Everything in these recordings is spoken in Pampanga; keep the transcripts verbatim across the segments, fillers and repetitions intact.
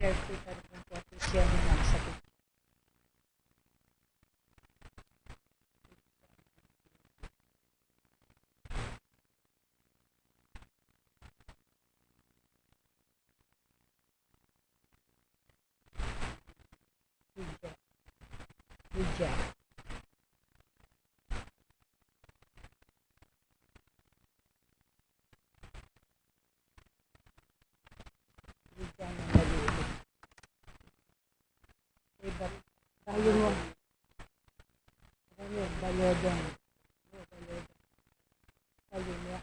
Caretaker ng Provincial Municipal. Lydia. Lydia. Lydia na nalilito. Iba, bayo mo. Bayo, bayo din. Bayo din. Bayo mo.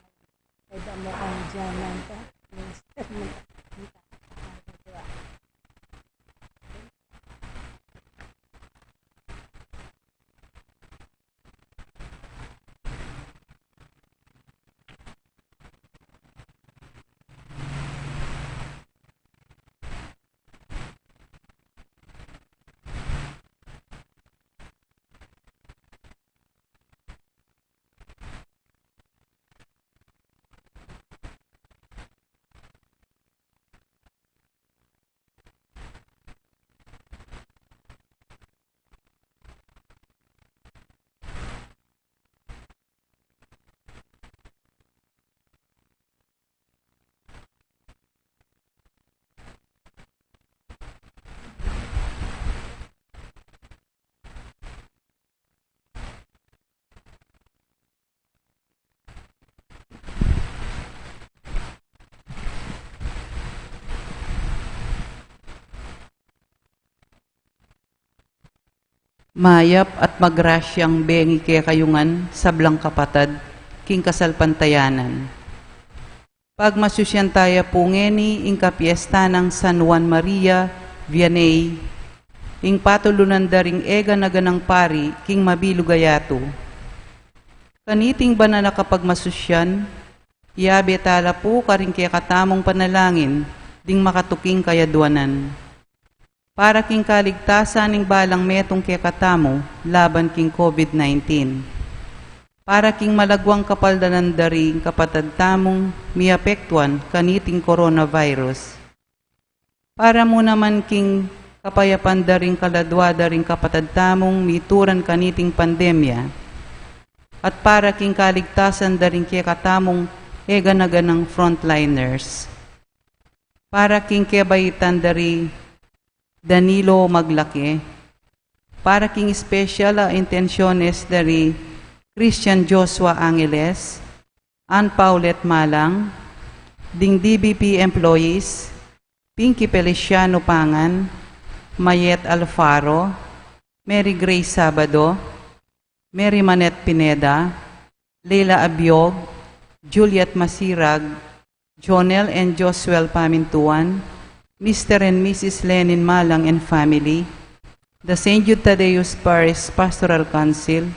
Iba mo ang diamante. Mayap at magrasyang bengi kekayu ngan sablang kapatad king kasalpantayanan. Pagmasusyan taya pu ngeni ing kapiesta nang San Juan Maria Vianney, ing patulunan da ring eganaganang pari king mabilug a yatu. Kaniting banal a kapagmasusyan, yabe tala pu karing kekatamung panalangin ding makatuking kayaduanan. Para king kaligtasan ning balang metung kekatamu laban king COVID nineteen. Para king malagwang kapaldanan da ring kapatad tamung miapektuan kaniting coronavirus. Para mu naman king kapayapan da ring kaladua da ring kapatad tamung mituran kaniting pandemya. At para king kaligtasan da ring kekatamung eganaganang frontliners. Para king kebaitan da ri Danilo Maglake. Para king special a intensyones da ri Christian Joshua Angeles, Ann Paulette Malang, ding D B P employees, Pinky Feliciano Pangan, Mayet Alfaro, Mary Grace Sabado, Mary Manette Pineda, Leila Abiog, Juliet Masirag, Jonel and Josuel Pamintuan, Mister and Missus Lenin Malang and family, the Saint Jude Thaddeus Parish Pastoral Council,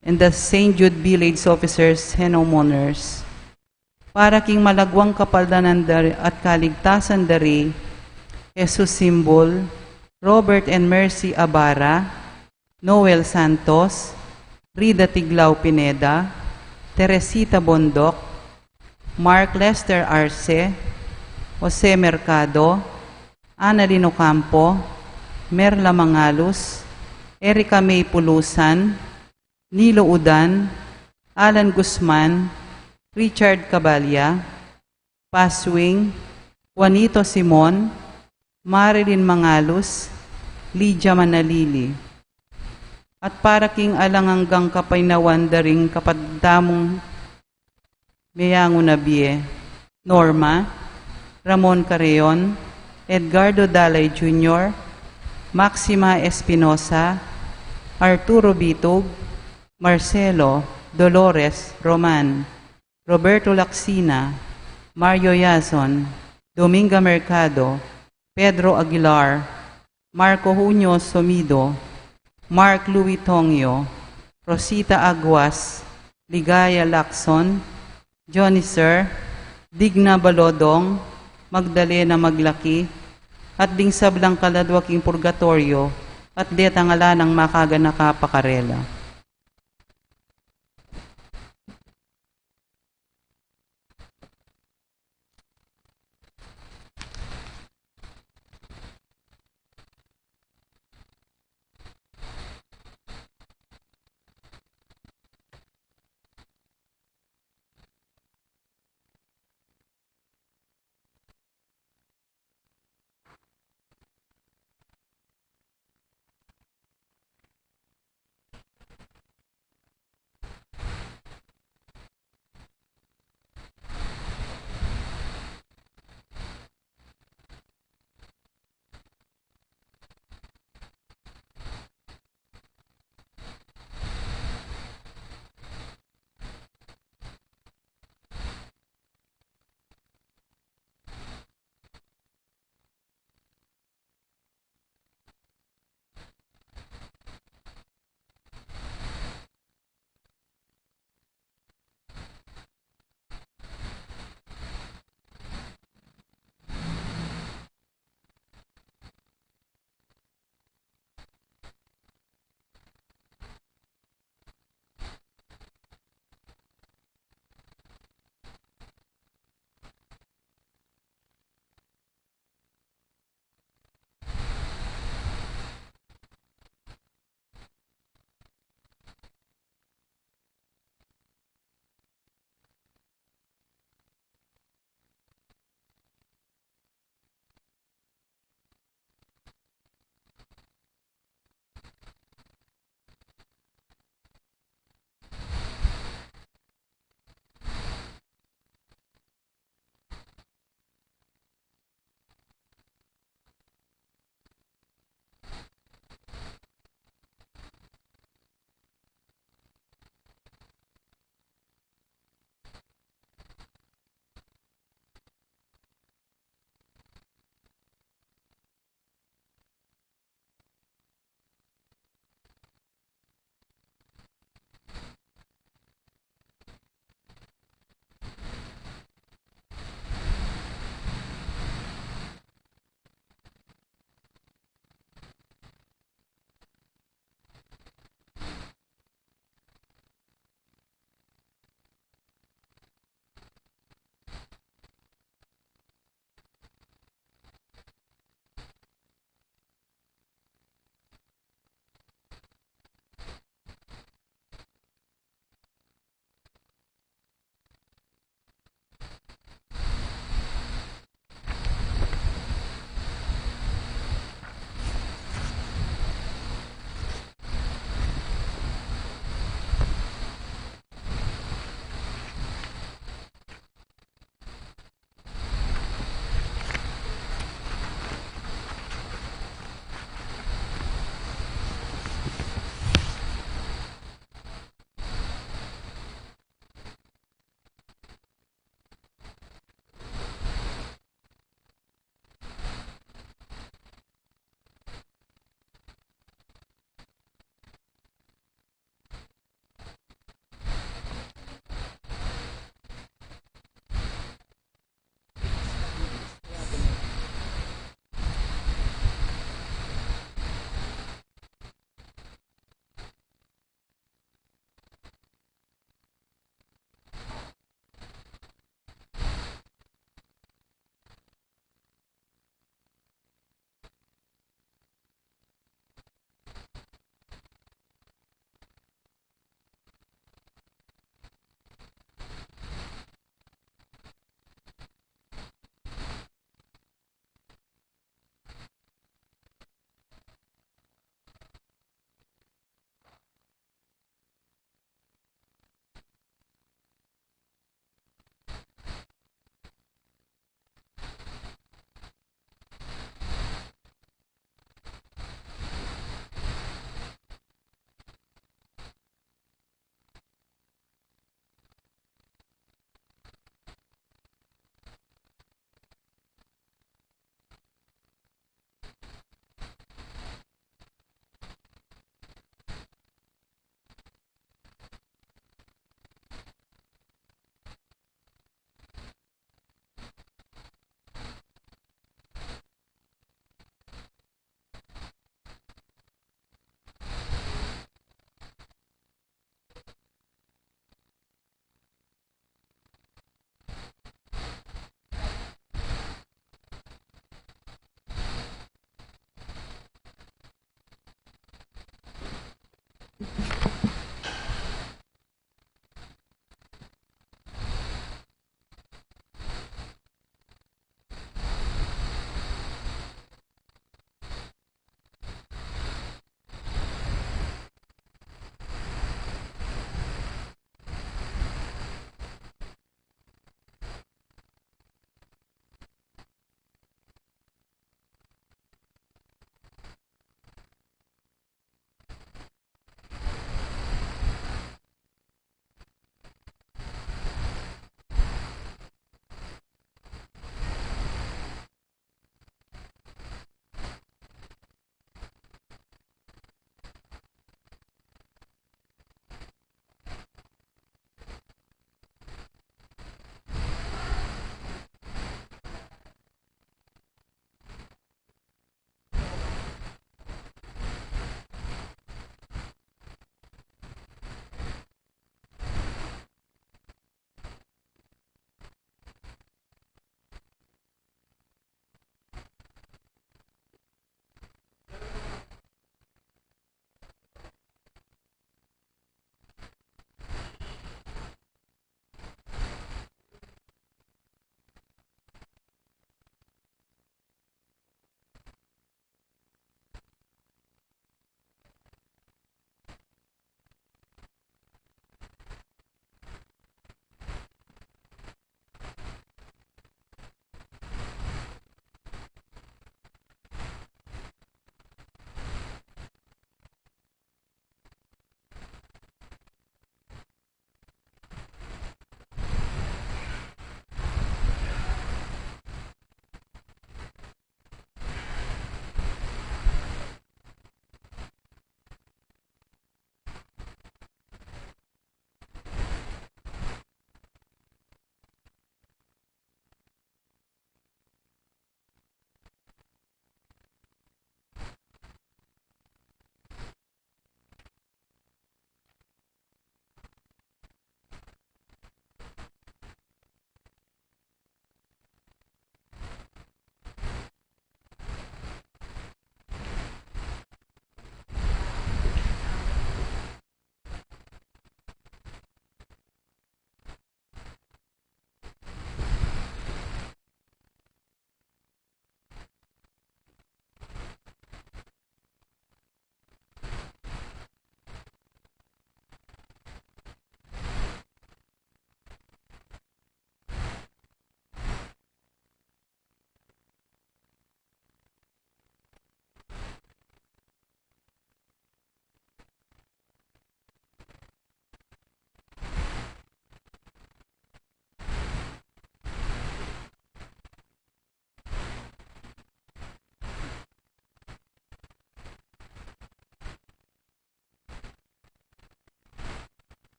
and the Saint Jude Village Officers and Homeowners. Para king malagwang kapaldanan da ri at kaligtasan da ri Jesus Simbul, Robert and Mercy Abara, Noel Santos, Rida Tiglao Pineda, Teresita Bondoc, Mark Lester Arce, Jose Mercado, Annalyn Ocampo, Merla Mangalus, Erica May Pulusan, Nilo Udan, Alan Guzman, Richard Cabalya, Paswing, Juanito Simon, Marilyn Mangalus, Lydia Manalili. At para king alang anggang kapaynawan da ring kapatad tamung meyangu na bie, Norma, Ramon Carreon, Edgardo Dalay Junior, Maxima Espinosa, Arturo Bitug, Marcelo, Dolores, Roman, Roberto Lacsina, Mario Yazon, Dominga Mercado, Pedro Aguilar, Marco Junio Somido, Mark Louis Tongyo, Rosita Aguas, Ligaya Lacson, Johnny Sir, Digna Balodong, Magdalena Maglaki, at ding sablang kaladua king purgatoryo, at detang ala nang makaganaka pa karela.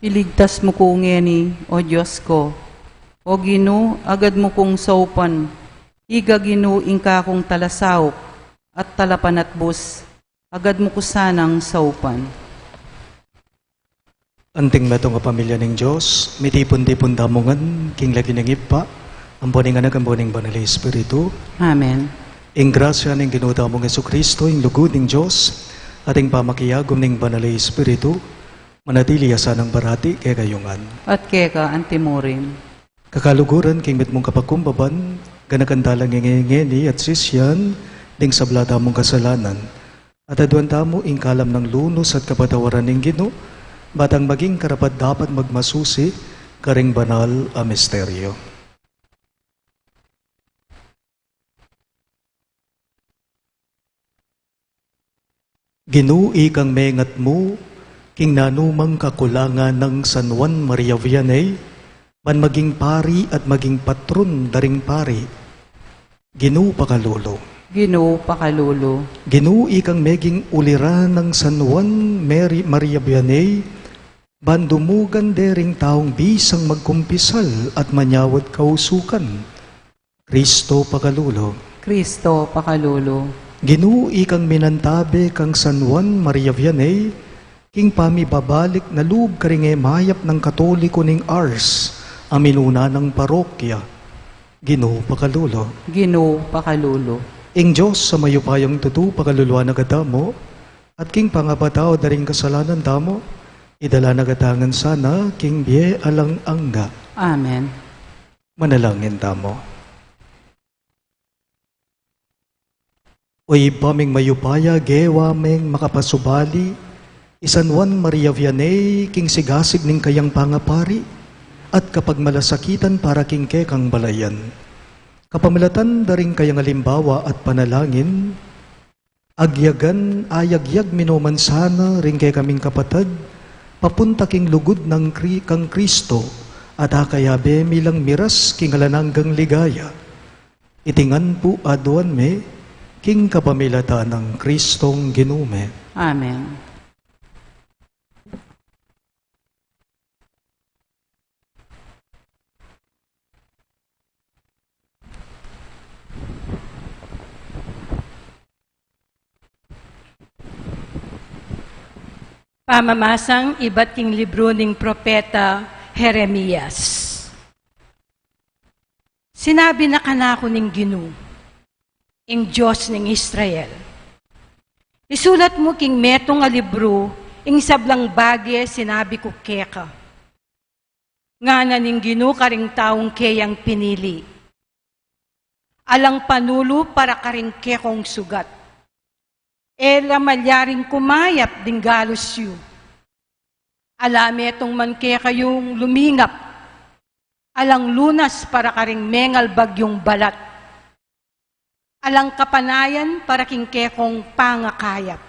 Iligtas mu ku ngeni, O Dios ku. O Ginu, agad mu kung saupan. Ika Ginu ing kakung talasaup at talapanatbus. Agad mu ku sanang saupan. Anting metung a pamilya ning Dios, mitipun-tipun tamu ngan king lagyu ning Ibpa, ampo ning Anak, ampo ning Banal a Espiritu. Amen. Ing grasya ning Ginu tamung Jesucristo, ing lugud ning Dios, at ing pamakiagum ning Banal a Espiritu, manatili ya sanang parati kekayu ngan. At keka antimurin. Kakaluguran king mitmung kapakumbaban, ganakan tala ngeni at sisian ding sabla tamung kasalanan. At aduan tamu ing kalam nang lunus at kapatawaran ning Ginu, ba tang maging karapat-dapat magmasusi karing banal a misteryo. Ginu, ikang mengatmu king nanumang kakulangan nang San Juan Maria Vianney, ban maging pari at maging patron da ring pari. Ginu, pakalulu. Ginu, pakalulu. Ginu, ikang meging uliran nang San Juan Mary, Maria Vianney, ban dumugan de ring taung bisang magkumpisal at manyawad kausukan. Cristo, pakalulu. Cristo, pakalulu. Ginu, ikang minantabe kang San Juan Maria Vianney king pamibabalik na lub karing e mayap nang Katoliko ning Ars a minuna nang parokya. Ginu, pakalulu. Ginu, pakalulu. Ing Dios a mayupayang tutu, pakaluluan na katamu, at king pangapatawad da ring kasalanan tamu, idala na katamu ngan sana king bie alang angga. Amen. Manalangin tamu. O Ibpa ming mayupaya, gewa meng makapasubali i San Juan Maria Vianney king sigasig ning kayang pangapari at kapagmalasakitan para king kekang balayan. Kapamilatan da ring kayang alimbawa at panalangin, agyagan, ayagyag mi no man sana ring kekaming kapatad papunta king lugud nang Kri-, kang Kristo, at akayabe mi lang miras king alang anggang ligaya. Iti ngan pu aduan mi king kapamilatan nang Kristong Ginu mi. Amen. Pamamasang ibat king libru ning propeta Jeremias. Sinabi na kanaku ning Ginu, ing Dios ning Israel, "Isulat mu king metung a libru ing sablang bage sinabi ku keka." Ngana ning Ginu karing taung keyang pinili, "Alang panulu para karing kekong sugat. E la malyaring kumayap ding galus yu. Ala metung man kekayung lumingap. Alang lunas para karing mengalbag yung balat. Alang kapanayan para king kekong pangakayap.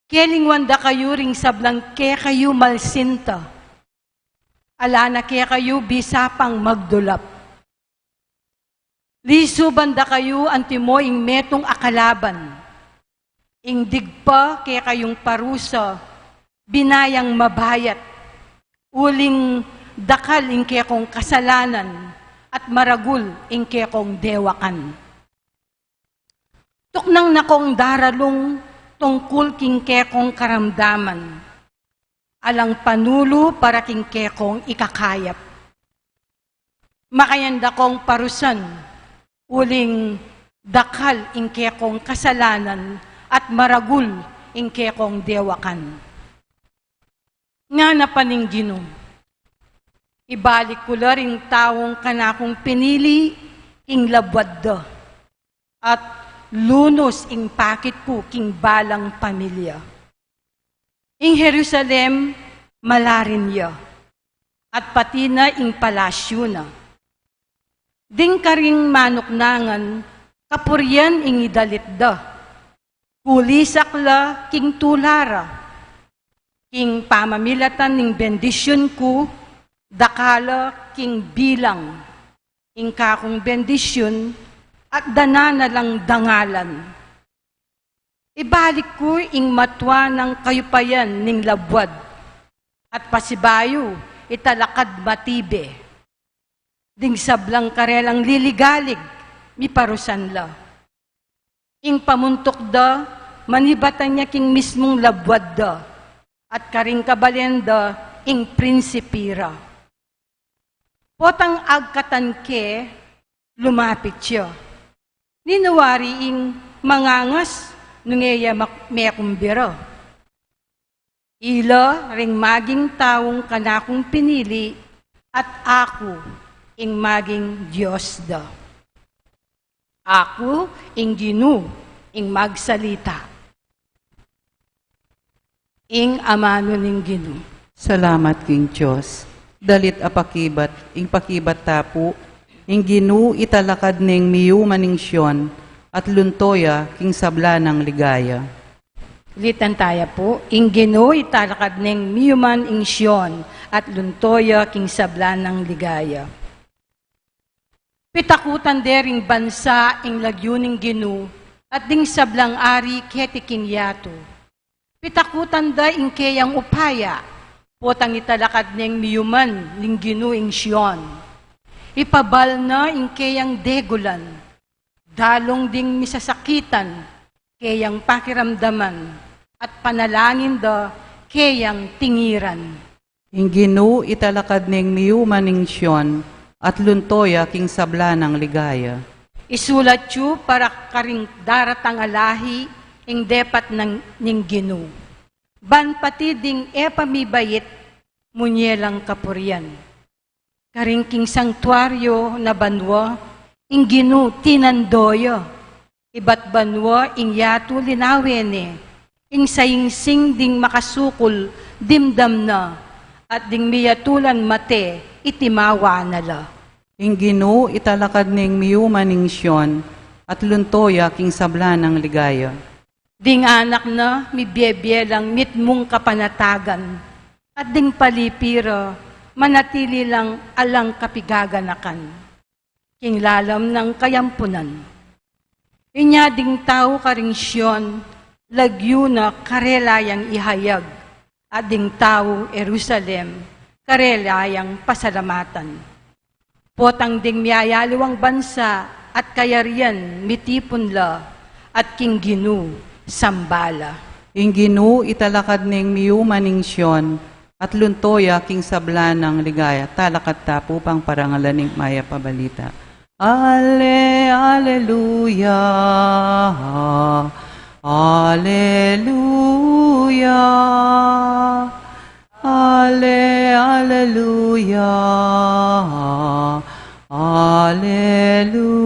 Kelingwan da kayu ring sablang kekayu malsinta. Ala na kekayu bisa pang magdulap. Lisuban da kayu antimo ing metung a kalaban. Ing digpa kekayung parusa, binayang mabayat, uling dakal ing kekong kasalanan, at maragul ing kekong dewakan. Tuknang na kong daralung tungkul king kekong karamdaman. Alang panulu para king kekong ikakayap. Makayan da kong parusan, uling dakal ing kekong kasalanan at maragul ing kekong dewakan." Ngana pa ning Ginu, "Ibalik ku la ring taung kanakung pinili ing labuad da, at lunus ing pakit ku king balang pamilya. Ing Jerusalem, malarin ya, at pati na ing palasyu na. Ding karing manuknangan, kapurian ing idalit da. Kulisak la king tula ra. King pamamilatan ning bendisyun ku, dakal la king bilang ing kakung bendisyun, at dana na lang dangalan. Ibalik ku ing matua nang kayupayan ning labuad, at pasibayu italakad matibe. Ding sablang karelang liligalig, miparusan la. Ing pamuntuk da, manibatan ya king mismung labuad da, at karing kabalen da ing prinsipi ra. Potang agkatan ke, lumapit ya. Ninu wari ing mangangas nung e ya mak-, mekumbira? Ila ring maging taung kanakung pinili, at aku ing maging Dios da. Aku ing Ginu, ing magsalita. Ing amanu ning Ginu. Salamat king Dios. Dalit a pakibat, ing pakibat ta pu, ing Ginu italakad neng miyuman ing Sion, at lunto ya king sabla nang ligaya. Ulitan taya pu, ing Ginu italakad neng miyuman ing Sion, at lunto ya king sabla nang ligaya. Pitakutan de ring bansa ing lagyu ning Ginu, at ding sablang ari keti king yatu. Pitakutan da ing keyang upaya, potang italakad neng miyuman ning Ginu ing Sion. Ipabal na ing keyang degulan, dalung ding misasakitan keyang pakiramdaman, at panalangin da keyang tingiran. Ing Ginu italakad neng miyuman ing Sion, at lunto ya king sabla nang ligaya. Isulat yu para karing daratang a lahi ing depat nang, ning Ginu. Ban pati ding e pa mibait, munye lang kapurian. Karing king sangtuaryo na banua, ing Ginu tinando ya. Ibat banua ing yatu linawe ne, ing sayingsing ding makasukul dimdam na, at ding miyatulan mate itimawa na la. Ing Ginu italakad neng miyuman ing Sion, at lunto ya king sabla nang ligaya. Ding anak na mibie-bie lang mitmung kapanatagan, at ding palipi ra manatili lang alang kapigaganakan. King lalam nang kayampunan. Inya ding tau karing Sion, lagyu na karela yang ihayag, at ding tau Jerusalem, karela yang pasalamatan. Potang ding miyayaliwang bansa at kayarian mitipun la, at king Ginu samba la. Ing Ginu italakad neng miyuman ing Sion, at lunto ya king sabla nang ligaya. Talakad ta pu pang parangalan ing mayap a balita. Ale, aleluya, aleluya, ale, aleluya, aleluya.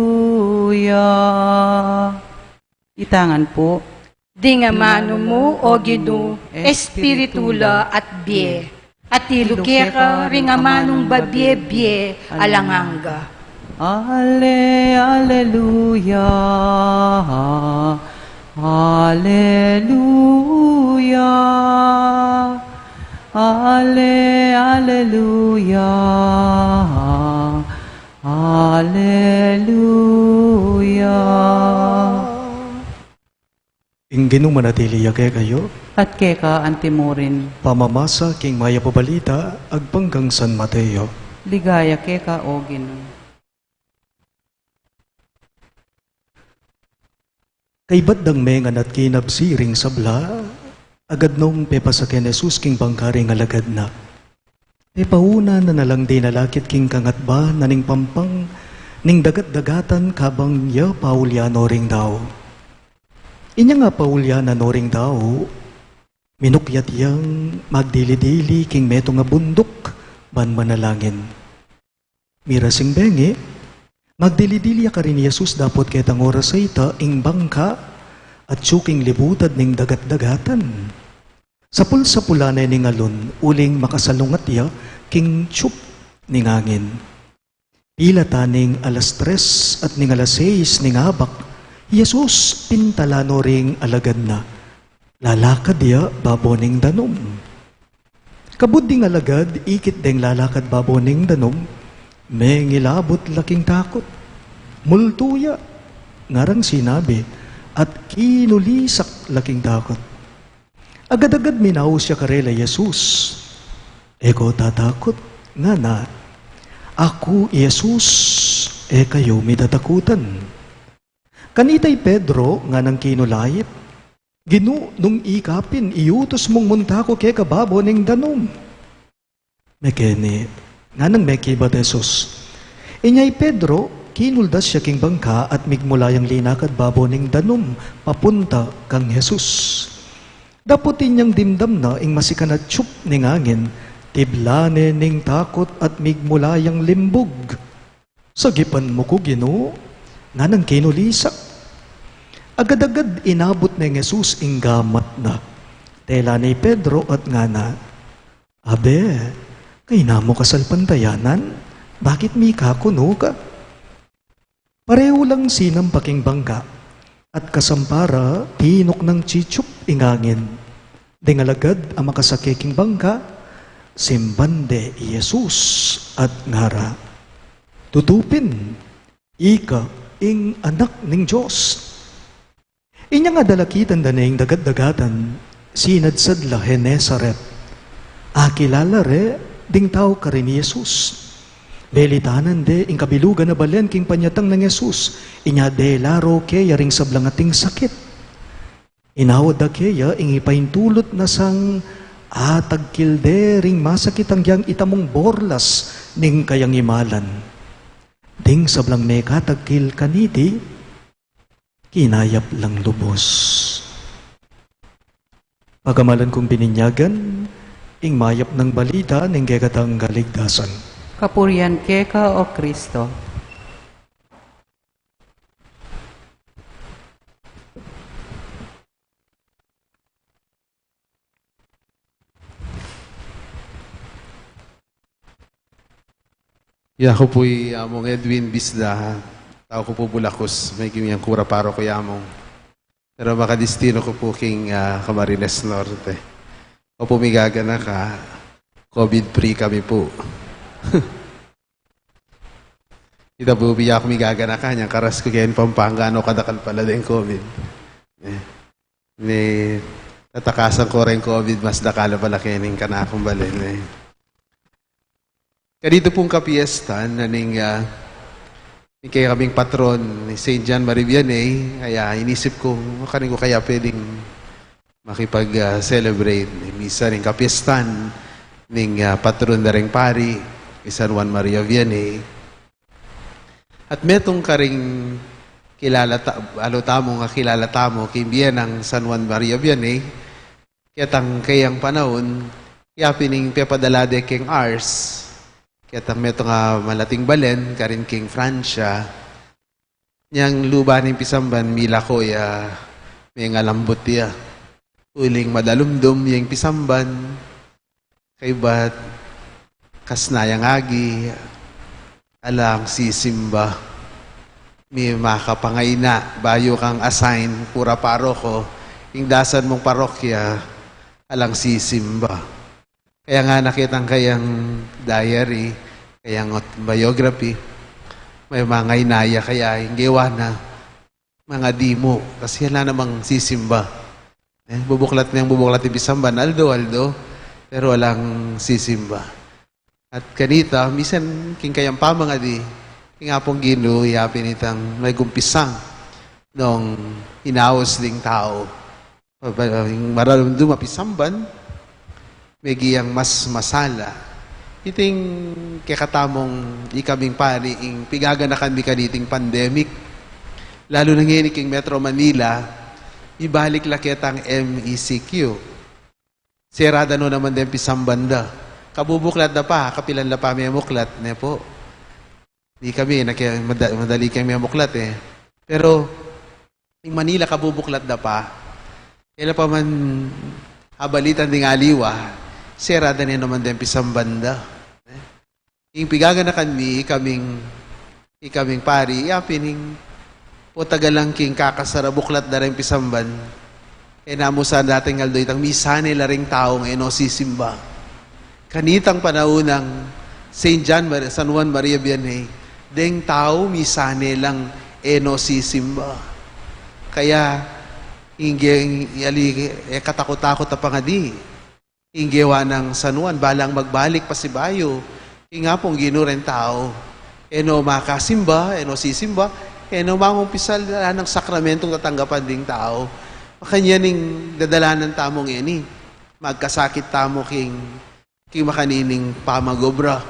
Itangan pu. Ding amanu mu, o Ginu, espiritu la at bie. Atilu keka ring amanung babie-bie alang angga. Ale, aleluya, aleluya, ale, aleluya, aleluya. Ing Ginu manatili ya kekayu. At keka antimurin. Pamamasa king mayap a balita agpang kang San Mateo. Ligaya keka, o Ginu. Kaybat dang mengan at kinabsi ring sabla, agad nong pepasa kang Jesus king bangka ring alagad na. Pepauna na na lang dinalakit king kangatba na ning pampang ning dagat-dagatan kabang ya paulya no ring dau. Inya nga paulya na no ring dau, minukyat yang magdili-dili king metung a bunduk ban manalangin. Mirasing bengi, magdili-dili ya karin Jesus dapot ketang oras a ita ing bangka atyu king libutad ning dagat-dagatan. Sapul-sapulan ne ning alun uling makasalungat ya king tiyup ning angin. Pilatan ning alas tres at ning alas seis ning abak, Jesus pintala no ring alagad na. Lalakad ya babo ning danum. Kabud ding alagad ikit deng lalakad babo ning danum, mengilabut la king takut. Multu ya, ngarang sinabi, at kinulisak la king takut. Agad-agad minaus ya karela Jesus. E ko tatakut, ngana. Aku i Jesus, e kayu mi tatakutan. Kanita i Pedro nganang kinulait, Ginu, nung ika pin, iutus mung munta ku keka babo ning danum. Mekeni, nganang mekibat i Jesus. Inya i Pedro, kinuldas ya king bangka at migmula yang linakad babo ning danum papunta kang Jesus. Dapot inyang dimdam na ing masikan a tsup ning angin, tibla ne ning takut at migmula yang limbug. Sagipan mu ku, Ginu, nganang kinulisak. Agad-agad inabut neng Jesus ing gamat na. Tela ne i Pedro at ngana, Abe, kayna mu kasalpantayanan, bakit mikakunu ka? Pareho lang sinampa king bangka, at kasampa ra tinuk nang tsitsup ing angin. Deng alagad a makasake king bangka, simban de i Jesus at ngara, Tutu pin, ika ing Anak ning Dios. Inyang adalakitan da ne ing dagat-dagatan, sinadsad la Genesaret. Akilala re ding tau karin i Jesus. Belitanan de ing kabilugan a balen king panyatang nang Jesus, inya dela ro keya ring sablang ating sakit. Inawad da keya ing ipaintulut na sang atagkil de ring masakit anggiyang itamung borlas ning kayang imalan. Ding sablang mekatagkil kaniti, kinayap lang lubos. Pagamalan kung bininyagan, ing mayap nang balita ning kekatang kaligtasan. Kapurian keka, O Kristo. Ya, aku pu i Among Edwin Bisda, tau ku pu Bulakus, metung yang kura paroko i Among. Pero makadistinu ku pu king, ah, Camarines Norte. Aku pu migaganaka, COVID free kami pu. Ita pu, biya ku migaganaka, inyang karas ku keni Pampanga, no kadakal pala deng COVID. Eh. Ni tatakasan ku reng COVID, mas dakal pala keni kanakung balen, eh. Kanitu pung kapiestan na ning, ah, ning kekaming patron, i Saint John Marie Vianney, kaya inisip ku, karin ku kaya pwedeng makipag, ah, celebrate ning misa ning kapiestan ning, ah, patron da reng pari, i San Juan Maria Vianney. At metung karing kilala ta-, alu tamung kakilala tamu king bie nang San Juan Maria Vianney, ketang kayang panaun, ya pin ing pepadala de keng Ars, ketang metung a malating balen, karin king Francia, inyang luba ning pisamban, milako ya, mengalambut ya. Uling madalumdum ya ing pisamban, kaybat kasna yang agi, alang sisimba. Mimakapangaina, bayu kang assign, kura paroko, ing dasan mung parokya, alang sisimba. Kaya ngana ketang kayang diary, kayang autobiography, mangaina ya kaya ing gewa na, mangadi mu, kasi ala namang sisimba. Eh, bubuklat neng bubuklat ing pisamban, aldo-aldo, pero alang sisimba. At kanita, misan king kayang pamangadi, king Apung Ginu, ya pin itang megumpisang nung inaus ding tau. Maralumdum a pisamban, megi yang mas masala. Iting kekatamung ikaming pari, ing pigaganakan mi kaniting pandemic. Lalu na ngeni king Metro Manila, ibalik la ketang M E C Q. Serada no naman deng pisamban da. Kabubuklat da pa, kapilan la pa memuklat, ne pu. Di kami, nake-, mada-, madali keng memuklat, eh. Pero, ing Manila kabubuklat da pa. Kela pa man abalitan ding aliwa, serada ne naman deng pisamban da. Ing pigaganakan mi, ikaming, ikaming pari, ya pin ing potagalan king kakasara buklat da reng pisamban. E na mu sana dating aldo itang misane la ring taung e no sisimba. Kanitang panaun nang Saint John Mar-, San Juan Maria Vianney, deng tau misane lang e no sisimba. Kaya, inggeng, ali, e katakut-takut a pangadi. ing gewa nang San Juan, balang magbalik pasibayu king Apung Ginu reng tau. E no makasimba, e no sisimba, e no mangumpisal, ala nang sakramentong tatanggapan ding tau. Makanyan ing dadalanan tamu ngeni. Magkasakit tamu king, king makanining pamag-obra.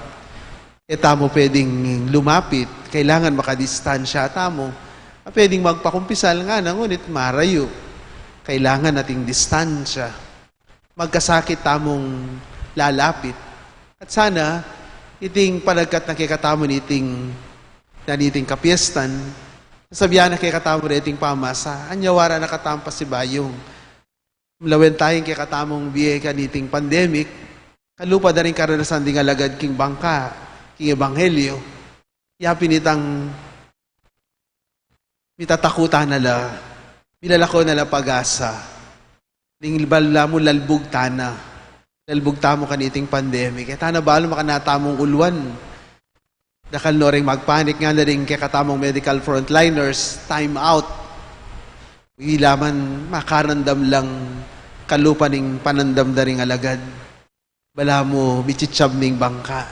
E tamu pwedeng lumapit, kailangan makadistansya tamu. Pwedeng magpakumpisal ngana, ngunit marayu. Kailangan ating distansya. Magkasakit tamung lalapit. At sana, iting panagkat na kekatamu niting, na niting kapiestan, sasabian na kekatamu reting pamasa, anyawara na katamung pasibayung lawen tayung kekatamung bie kaniting pandemic, kalupa da ring karanasan ding alagad king bangka, king ebanghelyo, yapin itang mitatakutan na la, milalako na la pag-asa. Ning balamu lalbug ta na. Lalbug tamu kaniting pandemic. E ta na balu makananu tamung uluan. Dakal no ring magpanik ngana ring kekatamung medical frontliners, time out. Ila man makarandam lang kalupa ning panandam da ring alagad. Balamu michichab ning bangka.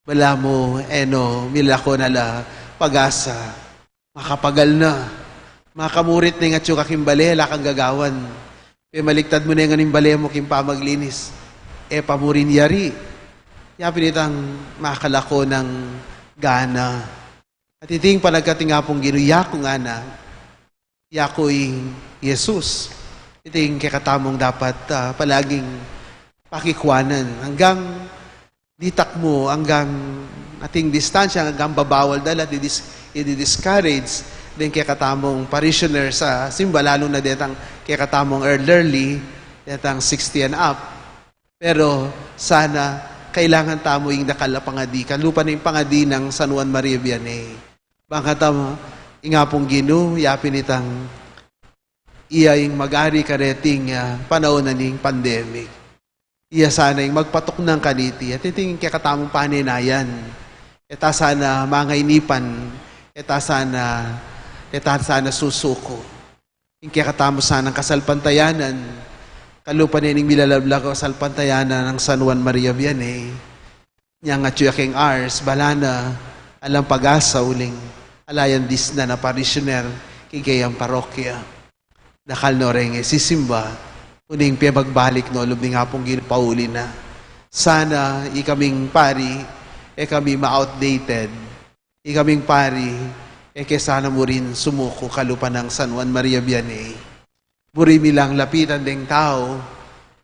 Balamu e no milako na la pag-asa. Makapagal na. Makamurit na ing atyu ka king bale, ala kang gagawan. Pemaligtad mu ne ngan ing bale mu king pamaglinis. E pa mu rin yari. Yapin itang makalako nang gana. At iting panagkat ning Apung Ginu, yaku ngana, yaku i Jesus. Iting kekatamung dapat, ah, palaging pakikwanan. Anggang ditak mu, anggang ating distansya, anggang babawal da la, didis-, i-discourage ding kekatamung parishioner sa simba, lalu na detang kekatamung elderly, detang sixty and up. Pero sana kailangan tamu ing dakal a pangadi, kalupa ning pangadi nang San Juan Maria Vianney. Bang katamu, ing Apung Ginu, yapin itang iya ing mag-ari kareting, ah, panaun na ning pandemic. Iya sana ing magpatuknang kaniti. At iting kekatamung paninayan. E ta sana mangainipan. E ta sana, e ta sana susuku. Ing kekatamu sanang kasalpantayanan, kalupa ne ning milalablag a kasalpantayanan nang San Juan Maria Vianney. Nyang atyu ya king Ars, bala na alang pag-asa uling ala yang disnan a parishioner king keyang parokya. Dakal no reng e sisimba, uling pemagbalik no lub ning Apung Ginu pauli na. Sana ikaming pari, e kami ma-outdated. Ikaming pari, e ke sana mu rin sumuku kalupa nang San Juan Maria Vianney. Buri mi lang lapitan deng tau,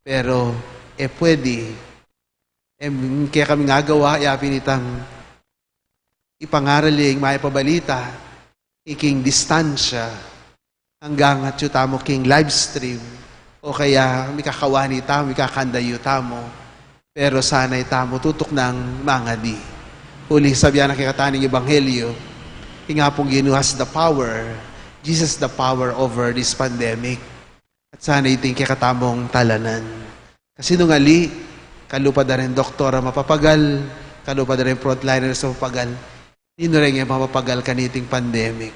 pero e pwede. E, kekaming agawa, yapin itang ipangaral ya ing mayap a balita, iking distansya, anggang atyu tamu king live stream, o kaya mikakawani tamu, mikakandayu tamu, pero sana itamu tutuknang mangadi. Uling sabian na kekatamu ning ebanghelyo, ing Apung Ginu has the power, Jesus the power over this pandemic. At sana iting kekatamung talanan. Kasi nung ali, kalupa da ring doktor a mapapagal, kalupa da ring frontliners a mapapagal, ninu reng e mapapagal kaniting pandemic.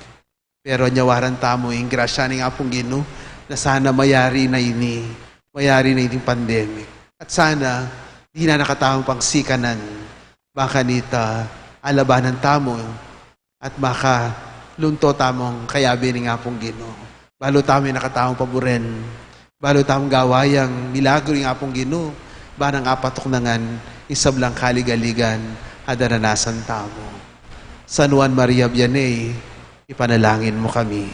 Pero anyawaran tamu ing grasya ning Apung Ginu na sana mayari na ini, mayari na ining pandemic. At sana, dinan na katamu pang sikanan, bang kanita, alabanan tamu, at makalunto tamung kayabe ning Apung Ginu. Balu tamu ing kekatamung paburen, balu tamung gawa yang milagru ning Apung Ginu, ban nang apatuknangan ing sablang kaligaligan a daranasan tamu. San Juan Maria Vianney, ipanalangin mu kami.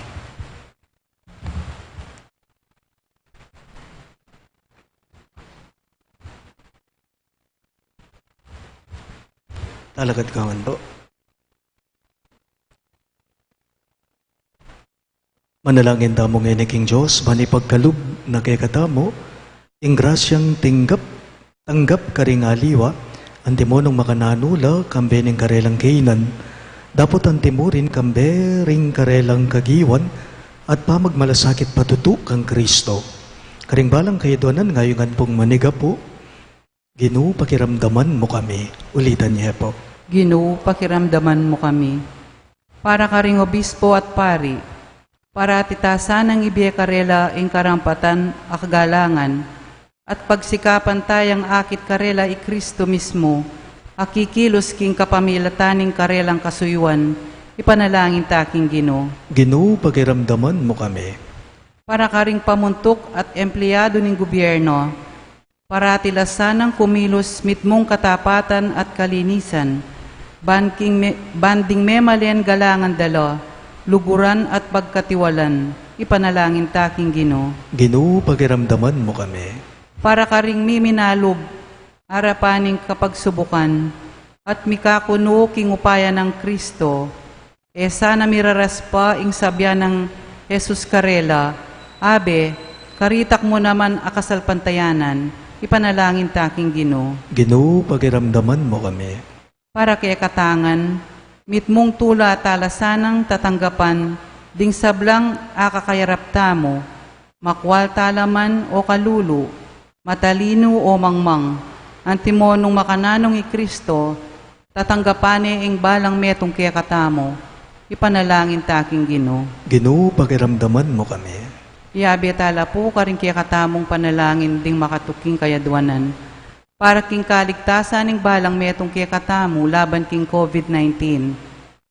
Talakad ka ngan po. Manalangin tamu ngeni king Dios, ban ipagkalub na kekatamu ing grasyang tinggap, tanggap karing aliwa, antimo nung makananu la kambe ning karelang kainan, dapot antimurin kambe ring karelang kagiwan at pamagmalasakit patutu kang Kristo. Karing balang kayadwanan ngayungan pung manigapu, Ginu, pakiramdaman mu kami. Ulitan ye po. Ginu, pakiramdaman mu kami. Para karing obispo at pari, para atitasan nang ibie karela ing karampatan a kagalangan, at pagsikapan tayang akit karela i Kristo mismu, a kikilus king kapamilatan ning karelang kasuyuan, ipanalangin ta king Ginu. Ginu, pakiramdaman mu kami. Para karing pamuntuk at empleyadu ning gubyerno, parati la sanang kumilus mitmung katapatan at kalinisan, ban king me-, ban ding memalen galangan da la, luguran at pagkatiwalan, ipanalangin ta king Ginu. Ginu, pakiramdaman mu kami. Para karing miminalub arapan ning kapagsubukan, at mikakunu king upaya nang Kristo, e sana miraras pa ing sabian nang Jesus karela, Abe, karitak mu naman a kasalpantayanan, ipanalangin ta king Ginu. Ginu, pakiramdaman mu kami. Para kekatang ngan, mitmung tula ta la sanang tatanggapan ding sablang akakayarap tamu, makwal tala man o kalulu, matalinu o mangmang, antimo nung makananung i Kristo, tatanggapan ne ing balang metung kekatamu, ipanalangin ta king Ginu. Ginu, pakiramdaman mu kami. Yabe tala pu karing kekatamung panalangin ding makatuking kayadwanan. Para king kaligtasan ning balang metung kekatamu laban king COVID nineteen.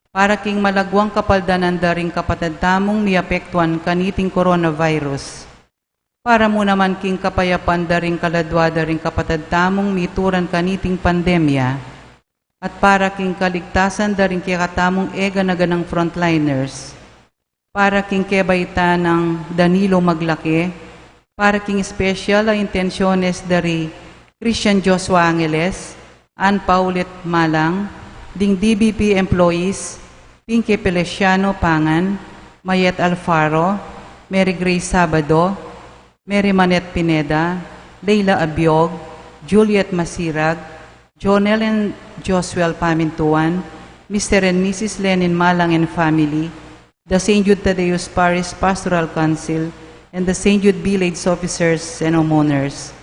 Para king malagwang kapaldanan da ring kapatad tamung miapektuan kaniting coronavirus. Para mu naman king kapayapan da ring kaladua da ring kapatad tamung mituran kaniting pandemya. At para king kaligtasan da ring kekatamung e gana-ganang frontliners. Para king kebaitan nang Danilo Maglake, para king special a intenciones da ri Christian Joshua Angeles, Ann Paulette Malang, ding D B P employees, Pinky Feliciano Pangan, Mayet Alfaro, Mary Grace Sabado, Mary Manette Pineda, Leila Abiog, Juliet Masirag, Jonel and Josuel Pamintuan, Mister and Missus Lenin Malang and family, the Saint Jude Thaddeus Parish Pastoral Council, and the Saint Jude Village officers and homeowners.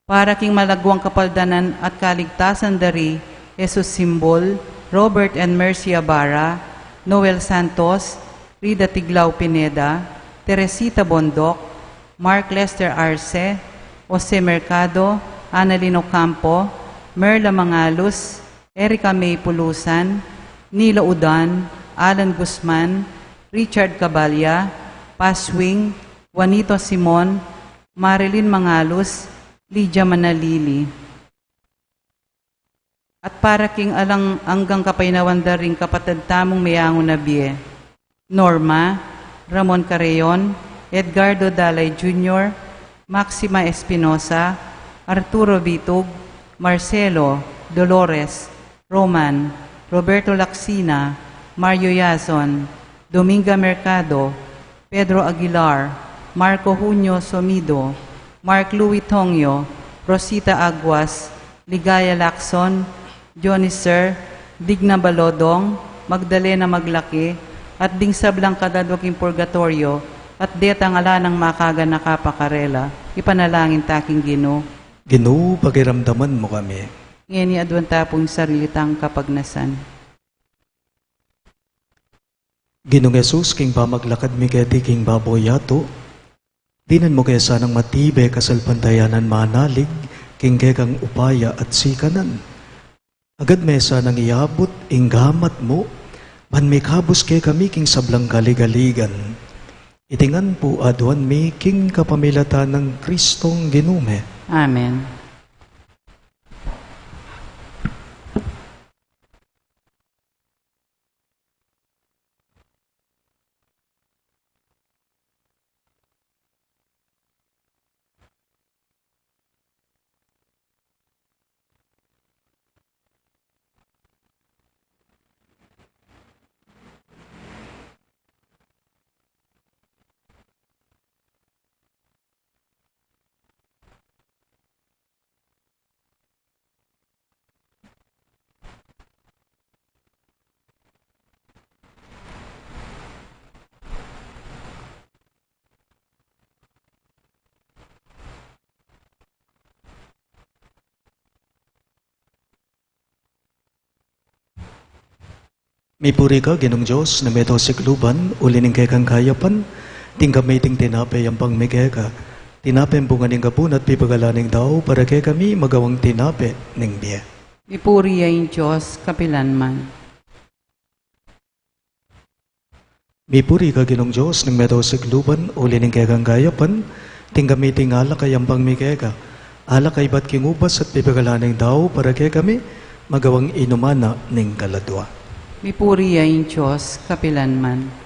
Para king malagwang kapaldanan at kaligtasan da ri Jesus Simbol, Robert and Mercy Abara, Noel Santos, Rida Tiglao Pineda, Teresita Bondoc, Mark Lester Arce, Jose Mercado, Annalyn Ocampo, Merla Mangalus, Erica May Pulusan, Nilo Udan, Alan Guzman, Richard Caballa, Paswing, Juanito Simon, Marilyn Mangalus, Lydia Manalili. At para king alang anggang kapaynawan da ring kapatad tamung meangu na bie, Norma, Ramon Carreon, Edgardo Dalay Junior, Maxima Espinosa, Arturo Bitug, Marcelo, Dolores, Roman, Roberto Lacsina, Mario Yazon, Dominga Mercado, Pedro Aguilar, Marco Junio Somido, Mark Louis Tongyo, Rosita Aguas, Ligaya Lacson, Johnny Sir, Digna Balodong, Magdalena Maglaki, at ding sablang kadadwa king purgatoryo, at detang ala nang makaganaka pa karela, ipanalangin ta king Ginu. Ginu, pakiramdaman mu kami. Ngeni aduan ta pung sarili tang kapagnasan. Ginung Jesus, king pamaglakad mi keti king babo yatu, dinan mu ke sanang matibe kasalpantayanan manalig king kekang upaya at sikanan. Agad me sanang iabut ing gamat mu, ban mikabus kekami king sablang kaligaligan. Iti ngan pu aduan mi king kapamilatan nang Kristong Ginu mi. Amen. Mipuri ka, Ginung Dios, na meto sikluban, uli ning kekang kayapan, tinggap mi iting tinape ampong mie keka. Tinape ing bunga ning gapun at pipagalan ning tau, para kekami magawang tinape ning bie. Mipuri ya ing Dios kapilanman. Mipuri ka Ginung Dios ning meto sikluban, uli ning kekang kayapan, ating kami iting alak a yampang mi keka. Alak a ibat king ubas at pipagalan ning tau, para kekami magawang inuman na ning kaladua. Mipuri ya ing Dios kapilanman.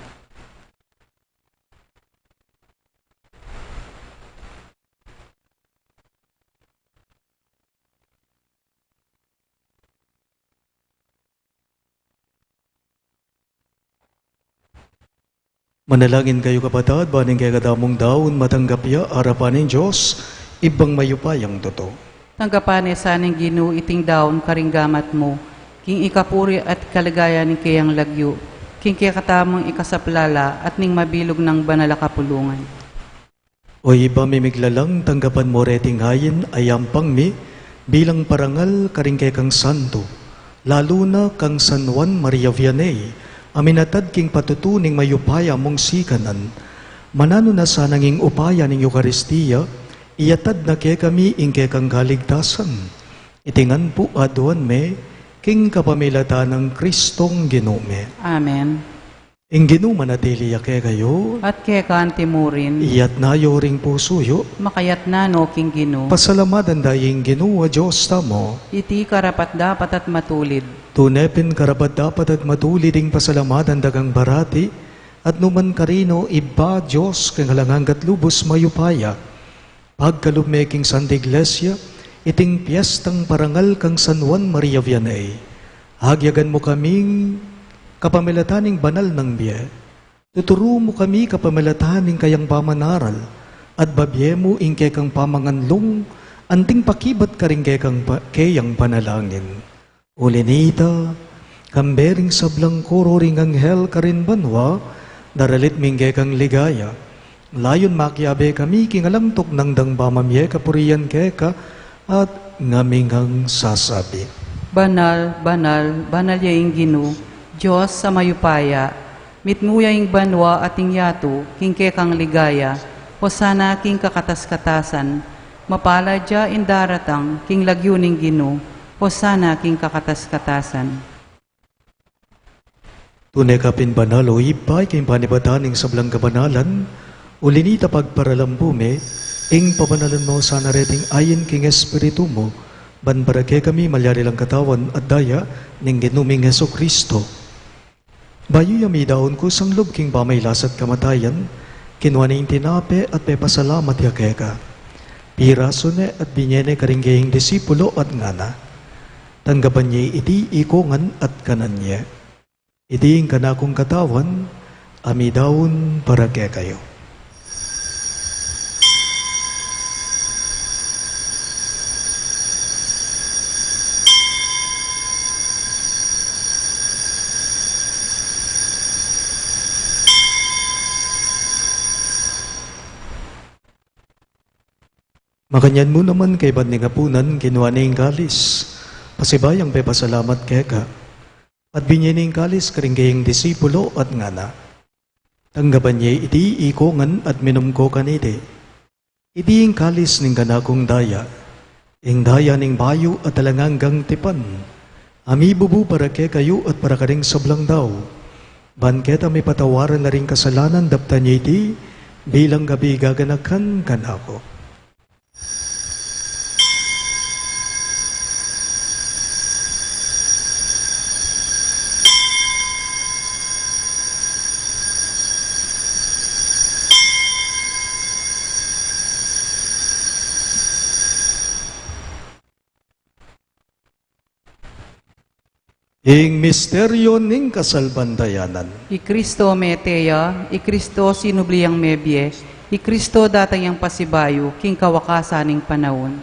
Manalangin kayu, kapatad, ban ing kekadamung daun matanggap ya arapan ning Dios, Ibpang mayupayang tutu. Tanggapan na sa ning Ginu iting daun karing gamat mu, king ikapuri at kaligaya ning keyang lagyu, king kekatamung ikasaplala at ning mabilug nang banal a kapulungan. O Ibpa mi miglalang, tanggapan mu reting ayin a yampang mi bilang parangal karing kekang santo, lalu na kang San Juan Maria Vianney, a minatad king patutu ning mayupaya mung sikanan. Mananu na sanang ing upaya ning Eukaristia, iyatad na kekami ing kekang kaligtasan. Iti ngan pu aduan mi, king kapamilatan nang Kristong Ginu mi. Amen. Ing Ginu manatili ya kekayu. At keka anti mu rin. Iyatas yu ring pusu yu. Makayatas no king Ginu. Pasalamatan da ing Ginu a Dios tamu. Iti karapat-dapat at matulid. Tune pin karapat-dapat at matulid ing pasalamatan da kang parati, at nu man karin, o Ibpa, Dios king alang angga at lubus mayupaya. Pagkalub me king Santa Iglesia iting piestang parangal kang San Juan Maria Vianney. Agyagan mu kaming kapamilatan ning banal nang bie. Tuturu mu kami kapamilatan ning kayang pamanaral, at babie mu ing kekang pamanganlung, anting pakibat karing kekang pa-, keyang panalangin. Uli nita, kambe ring sablang koro ring anghel karin banua, daralit mi ing kekang ligaya. Layun makiabe kami king alang tuknang dang pamamie kapurian keka, at ngaming sasabi: Banal, banal, banal ya ing Ginu, Dios a mayupaya, mitmu ya ing banua at ing yatu king kekang ligaya. Hosana king kakatas-katasan. Mapalad ya ing daratang king lagyu ning Ginu. Hosana king kakatas-katasan. Tune ka pin banal, o Ibpa, king panibatan ning sablang kabanalan. Uli nita pagparalampu me, ing pabanalan mu sana reting ayin king Espiritu mu, ban para kekami malyari lang katawan at daya ning Ginu ming Jesucristo. Bayu ya midaun kusang lub king pamailas at kamatayan, kinua ne ing tinape at pepasalamat ya keka. Pirasu ne at binie ne karing keyang disipulo at ngana: Tanggapan ye iti ikongan at kanan ye. Iti ing kanakung katawan, a midaun para kekayu. Makanyan mu naman kaybat ning apunan, kinua ne ing kalis, pasibayung pepasalamat keka, at binie ne ing kalis karing keyang disipulo at ngana: Tanggapan ye iti ikongan at minum ko kaniti. Iti ing kalis ning kanakung daya, ing daya ning bayu at alang anggang tipan, a mibubu para kekayu at para karing sablang tau, ban keta mipatawaran la ring kasalanan. Daptan ye iti bilang kabiganakan kanaku. Ing misteryu ning kasalpantayanan. I Kristo mete ya, i Kristo sinubli yang mebie, i Kristo datang yang pasibayu king kawakasan ning panaun.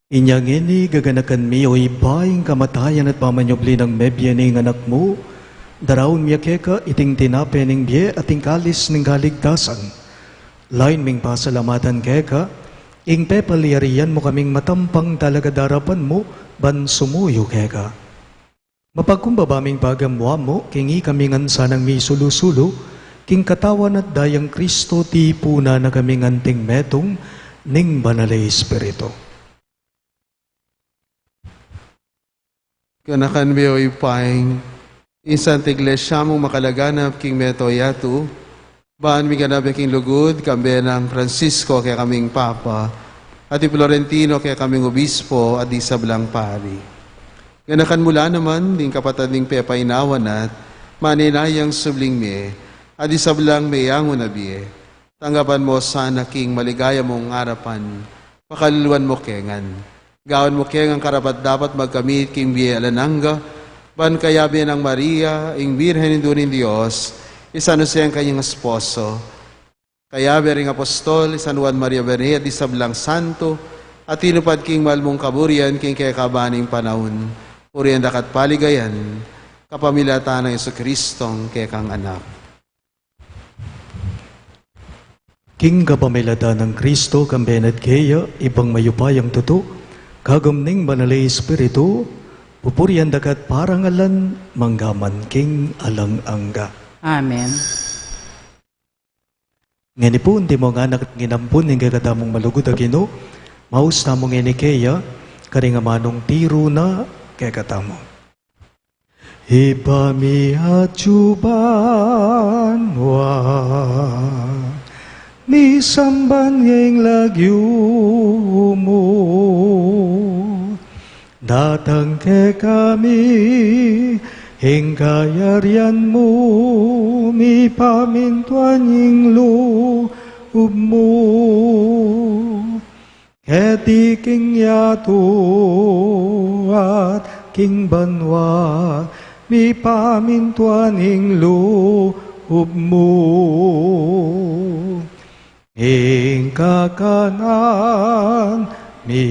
Inya ngeni gaganakan mi, o Ibpa, ing kamatayan at pamanyubli nang mebie ning Anak mu, daraun mi ya keka iting tinape ning bie at ing kalis ning kaligtasan. Layun ming pasalamatan keka ing pepalyarian mu kaming matampang talaga darapan mu ban sumuyu keka. Mapagkumbaba ming pagamuan mu king ikami ngan sanang misulu-sulu Ing katawan at dayang Kristo, tipunan na kaming anting metung ning Banal a Espiritu. Ganakan mi, o Ibpa, ing Santa Iglesia mung makalaganap king mabilug a yatu, ban miganap ya king lugud, kambe nang Francisco a kekaming Papa, at i Florentino a kekaming Obispo, at ding sablang pari. Ganakan mu la naman ding kapatad ning pepainawa na at manenayang subling mie, at ding sablang meyangu na bie. Tanggapan mu la sana king maligaya mung arapan, pakaluluan mu ke ngan. Gawan mu ke ngan karapat-dapat magkamit king bie alang angga, ban kayabe nang Maria, ing Birhen Indu ning Dios, i San Jose a kanyang esposo, kayabe ring apostol, i San Juan Maria Vianney, at ding sablang santo a tinupad king mal mung kaburian king kekaban ning panaun, purian da ka at paligayan, kapamilatan nang Jesucristo a kekang Anak. King kapamilatan nang Kristo, kambe na at keya, Ibpang mayupayang tutu, kagum ning Banal a Espiritu, pupurian da ka at parangalan, mangga man king alang angga. Amen. Ngeni pu, antimong anak at nginampun ning kekatamung malugud a Ginu, maus tamu ngeni keya, karing amanung tiru na kekatamu. Ibpa mi, atyu banua, misamban ya ing lagyu mu, datang kekami ing kayarian mu, mipamintuan ing lub mu keti king yatu at king banua, mipamintuan ing lub mu. Ing kakanan mi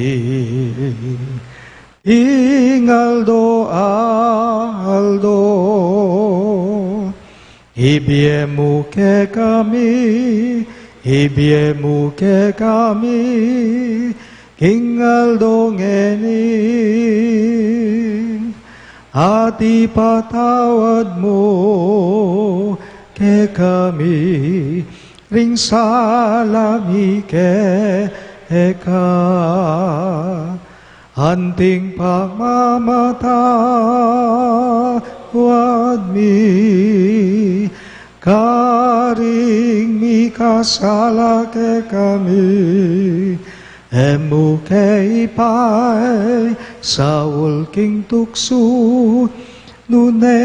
king aldo-aldo, ibie mu kekami, ibie mu kekami, king aldo ngeni, at ipatawad mu kekami ring sala mi keka, anting pamamatawad mi karing mikasala kekami, e mu ke ipaisaul king tuksu, nune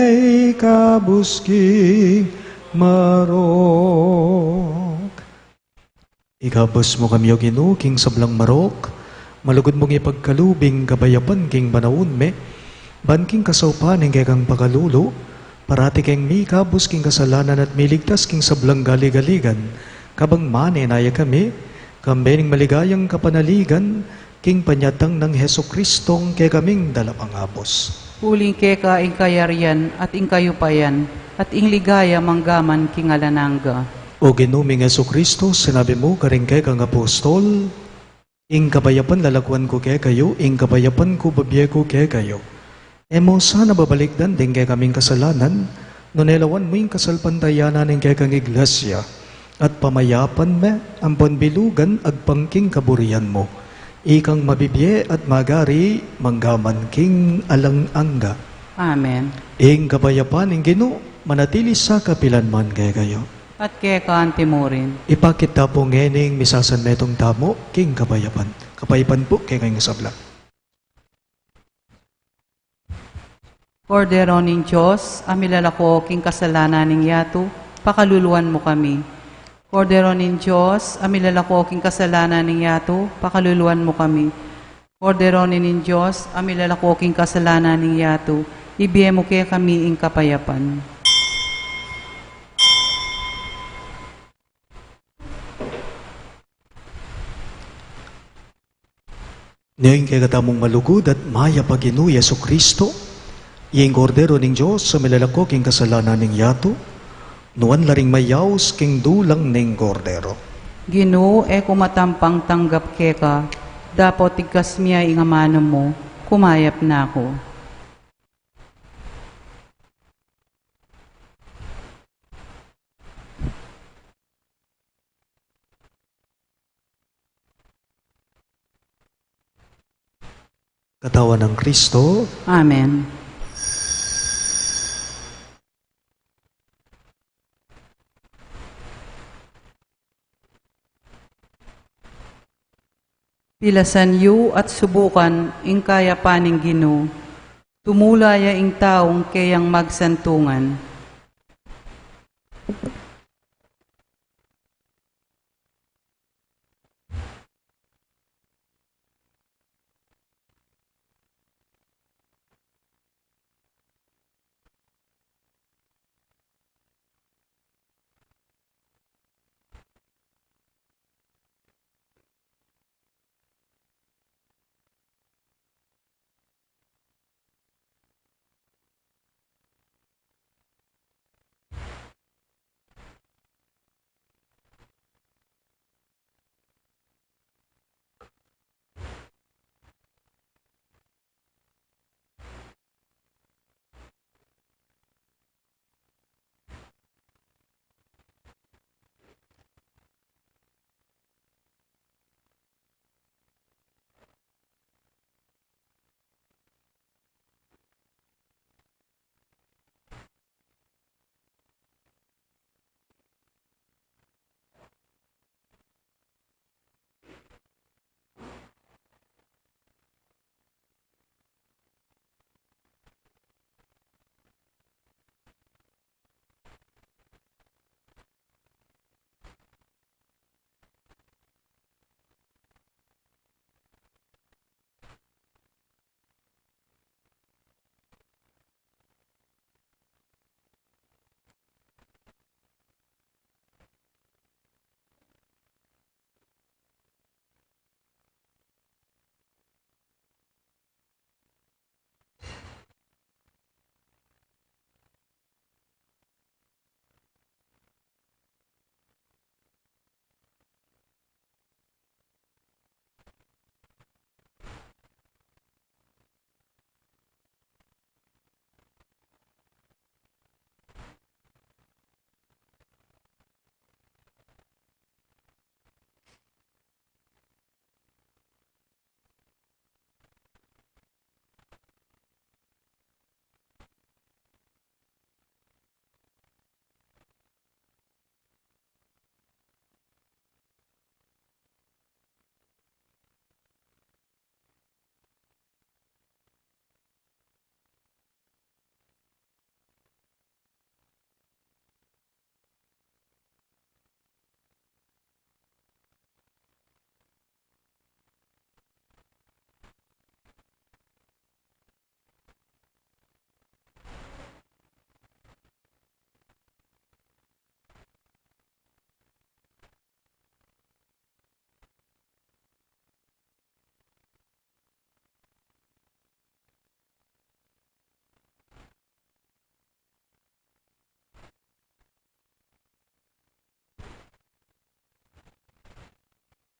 ikabus king marok. Ikabus mu kami, O Ginu, king sablang marok, malugud mung ipagkalub ing kapayapan king panaun mi, ban king kasaupan ning kekang pakalulu, parati keng mikabus king kasalanan at miligtas king sablang galigaligan, kabang manenaya kami, kambe ning maligayang kapanaligan, king panyatang nang Jesucristong kekaming dalapangabus. Uling keka ing kayarian at ing kayupayan at ing ligaya mangga man king alang angga. O Ginu ming Jesucristo, sinabi mu karing kekang apostol, ing kapayapan lalakuan ku kekayu, ing kapayapan ku bibie ku kekayu. E mu sana babalikdan ding kekaming kasalanan, nune lawan mu ing kasalpantayanan ning kekang Iglesia, at pamayapan me ampon bilugan agpang king kaburian mu. Ikang mabibie at magari mangga man king alang angga. Amen. Ing kapayapan ning Ginu manatili sa kapilan man kekayu. At keka anti mu rin. Ipakit ta pu ngening misasanmetung tamu king kapayapan. Kapayapan pu kekayung sabla. Kordero ning Dios, a milalako king kasalanan ning yatu, pakaluluan mu kami. Kordero ning Dios, a milalako king kasalanan ning yatu, pakaluluan mu kami. Kordero ning Dios, a milalako king kasalanan ning yatu, ibie mu kekami ing kapayapan. Nia ing kekatamung malugud at mayap a Ginu Jesucristo, ing Kordero ning Dios a milalako king kasalanan ning yatu, nuan la ring mayaus king dulang ning Kordero. Ginu, e ku matampang tanggap keka, dapot tigkas mi ya ing amanu mu, kumayap na ku. Katawan nang Kristo. Amen. Pilasan yu at subukan ing kayapan ning Ginu, tumula ya ing taung keyang magsantungan.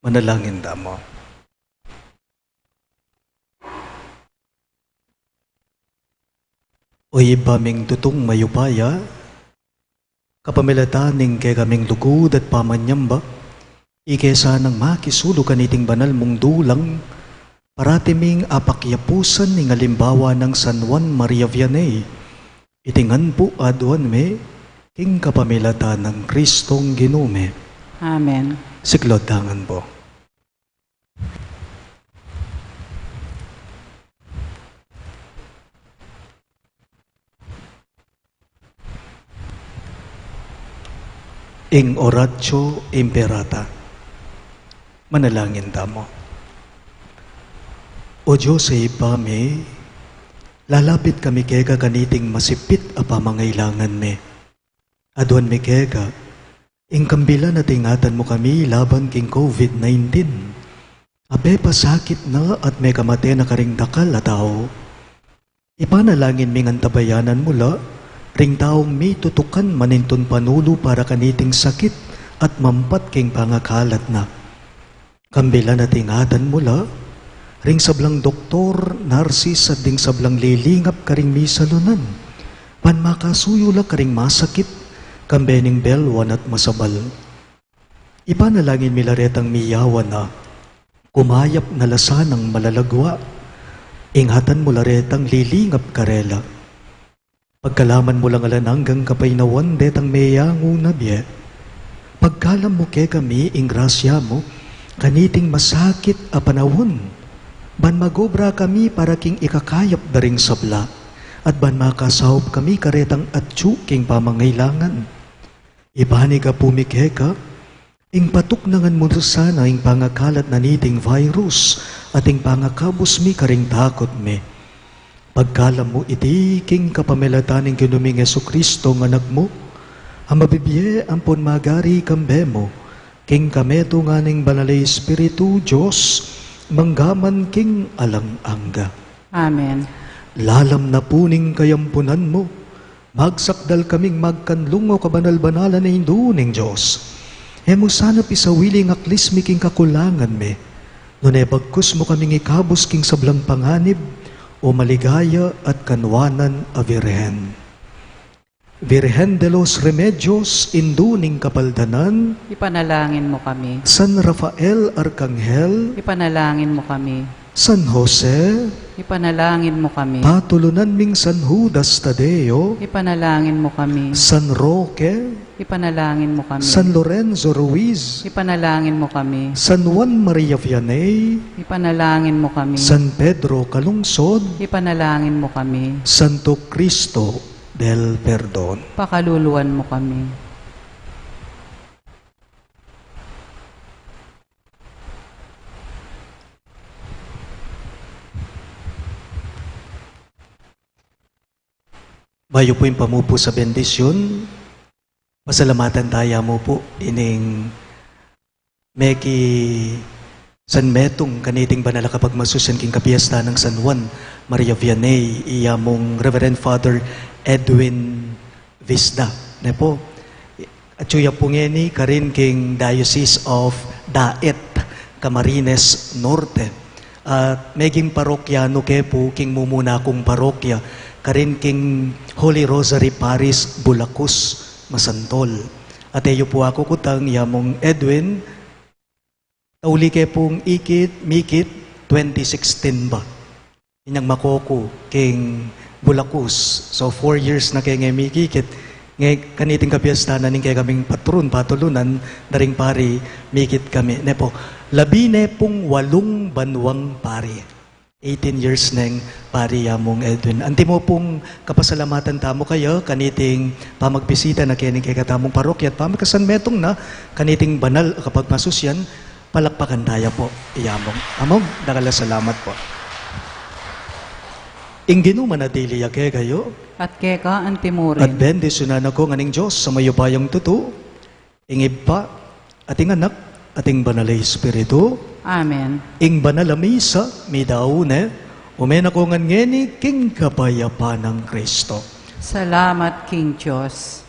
Manalangin tamu. O Ibpa ming tutung mayupaya, kapamilatan ning kekaming lugud at pamanyamba, ike sanang makisulug kaniting banal mung dulang, parati ming apakyapusan ning alimbawa nang San Juan Maria Vianney. Iti ngan pu aduan mi, king kapamilatan nang Kristong Ginu mi. Amen. Siklaud ta ngan pu. Ing Oratio Imperata. Manalangin tamu. O Dios a Ibpa mi, lalapit kami keka kaniting masipit a pamangailangan mi. Aduan mi keka, ing kambilan a tingatan mu kami laban king COVID nineteen, a pepasakit na at mekamate na karing dakal a tau. Ipanalangin ming antabayanan mu la ring taung mitutukan manintun panulu para kaniting sakit at mampat king pangakalat na. Kambilan at ingatan mu la ring sablang doktor, narsis, at ding sablang lilingap karing misalunan, ban makasuyu la karing masakit, kambe ning belwan at masabal. Ipanalangin mi la retang miyawan na kumayap na la sanang malalagwa, Ingatan mu la retang lilingap karela. Pagkaluban mu lang alang anggang kapaynawan detang meyangu na bie. Pagkalam mu kekami ing grasya mu, kaniting masakit a panaun, ban magobra kami para king ikakayap da ring sabla, at ban makasaup kami karetang atyu king pamangailangan. Ipanyawad mi keka, ing patuknangan mu sana ing pangakalat na niting virus, at ing pangakabus mi karing takut mi. Pagkalam mu iti king kapamilatan ning Ginu ming Jesucristo, a Anak mu, a mabibie ampon magari kambe mu, king kametungan ning Banal a Espiritu, Dios, mangga man king alang angga. Amen. Lalam na pu ning kayampunan mu, magsakdal kaming magkanlung, o kabanal-banalan a Indu ning Dios. E mu sana pisawili ing aklis mi king kakulangan mi, nune bagkus mu kaming ikabus king sablang panganib, o maligaya at kanwanan a Virgen. Virgen de los Remedios, Indu ning Kapaldanan. Ipanalangin mu kami. San Rafael Arkanghel. Ipanalangin mu kami. San Jose. Ipanalangin mu kami. Patulunan ming San Judas Tadeo. Ipanalangin mu kami. San Roque. Ipanalangin mu kami. San Lorenzo Ruiz. Ipanalangin mu kami. San Juan Maria Vianney. Ipanalangin mu kami. San Pedro Calungsod. Ipanalangin mu kami. Santo Cristo del Perdon. Pakaluluan mu kami. Bayu pu ing pamupus a bendisyun, pasalamatan taya mu pu ining mekisanmetung kaniting banal a kapagmasusian king kapiesta nang San Juan Maria Vianney, iya mung Reverend Father Edwin Visda, ne pu. Atyu ya pu ngeni karin king Diocese of Daet, Camarines Norte. At meging parokyanu ke pu king mumuna kung parokya karin king Holy Rosary Parish, Bulacus, Masantol. At e yu pu aku kutang, ya mung Edwin, tauli ke pung ikit, mikit, twenty sixteen ba, inyang makoku king Bulacus. So, four years na ke nge mikikit. Nge kaniting kapiesta na ning kekaming patron, patulunan da ring pari, mikit kami, ne pu. Labi ne pung walung banuang pari. Eighteen years neng pari ya mung Edwin. Antimo pung kapasalamatan tamu kaya kaniting pamagbisita na keni kekatamung parokya at pamikasanmetung na kaniting banal a kapagmasusian. Palakpakan taya pu, ya mung. Among, dakal a salamat pu. Ing Ginu manatili ya kekayu. At keka antimurin. At bendisyunan na kayu ngan ning Dios a mayupayang tutu, ing Ibpa, at ing Anak, at ing Banal a Espiritu. Amen. Ing banal a misa, midau ne, ume na ko ngan ngeni king kapayapan nang Kristo. Salamat king Dios.